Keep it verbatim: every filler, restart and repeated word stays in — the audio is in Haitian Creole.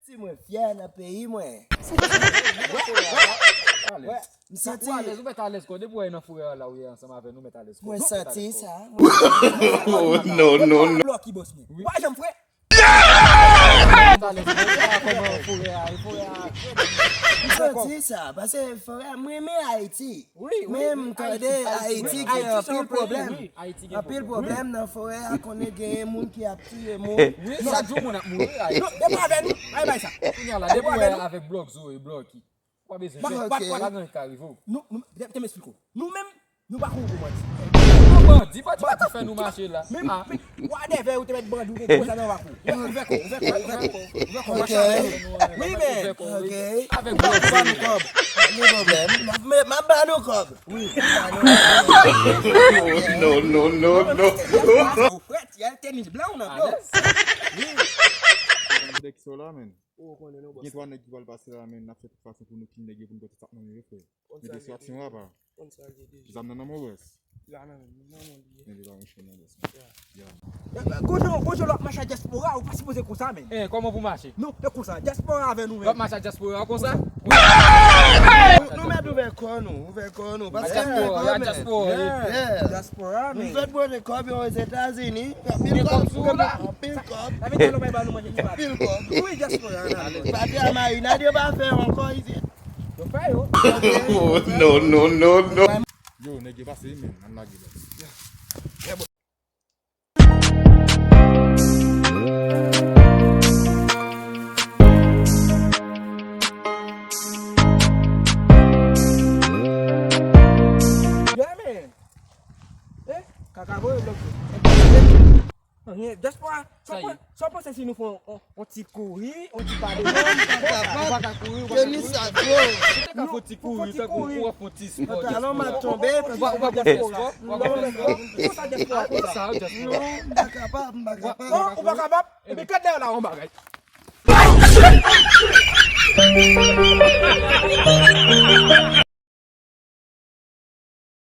Si mwen fyè nan peyi mwen. M santi. Ou alèz, ou mèt alèz kò. Depi w nan forè a la ou ye ansanm avè nou, mèt alèz kò. Mwen santi sa. Oh, non, non, non. Blòki bòs mwen. Wi. Pa janm frè. Mèt alèz kò. Kòman forè a, forè a. M santi sa, paske forè a, mwen renmen Ayiti. Wi, wi, men m tande Ayiti gen anpil pwoblèm. Anpil pwoblèm nan forè a, konnen genyen moun ki ap tiye moun. Wi, chak jou moun ap mouri Ayiti. Non, depi avè nou, ay bay sa. Kounye a la, depi avè nou. Avèk blòk zo e blòki. Pa bezwen. Bat, bat, bat. Pa gen anyen k ka rive w. Nou, nou, te m esplike w. Nou menm, nou pa konn gwo bandi. Gwo bandi, bandi pa ka fè nou mache la. Men, men, wa dèvè ou te mèt bandi ou konn sa nan wakou. Ouvè kò, ouvè kò, ouvè kò, ouvè kò. Ok. Wi, men. Ok. Avèk bandi. Ban nou kòb. Gen pwoblèm. M ap, m ap ba nou kòb. Wi. No, no, no, no. Ou frèt, y a tenis blan ou nan do. Wi. Nèg sa la, men. Ou konnen nou bòs. Gen twa nèg ki pral pase la, men n ap fè tout fason pou nou kill nèg yo, pou nou pran tout sa k nan men yo, frè. Mete sou aksyon apa. Zam nan nan men w, bòs. La nan men m, nan men m li ye. Men li pa yon chen non, bòs. Kote, kote lòt mache a dyaspora, ou pa sipoze konsa, men. Eh, kòman pou mache? Non, e konsa, dyaspora avè nou, men. Lòt mache a dyaspora konsa? Nou, nou mèt ouvè kò nou, ouvè kò nou. Paske dyaspora, dyaspora. Dyaspora, men. Nou sot pote kòb yo Ozetazini. Anpil kòb sou ou la. Anpil kòb. Sa vle di lòt bay ba nou manje ki pa. Anpil kòb. Wi, dyaspora. Pati a marinad yo pa fè ankò isit. Yo fè yo. Oh, no, no, no, no. Yo, nèg yo pase, men, ann lage la. Yo, men. Eh, kaka voye blòk. Anyen, dyaspora, sa w panse si nou fè yon, yon, yon ti kouri, yon ti pale? Ou pa ka kouri, ou pa ka kouri. Ou te ka fè yon ti kouri, tankou ou ap fè yon ti spò. Pantalon m ap tonbe, ou pa ka fè spò, ou pa ka fè spò. Konsa dyaspora, konsa. Sa, dyaspora. Non, m pa kapab, m pa kapab. Ou pa kapab? Ebyen, gad dèyè w la, yon bagay.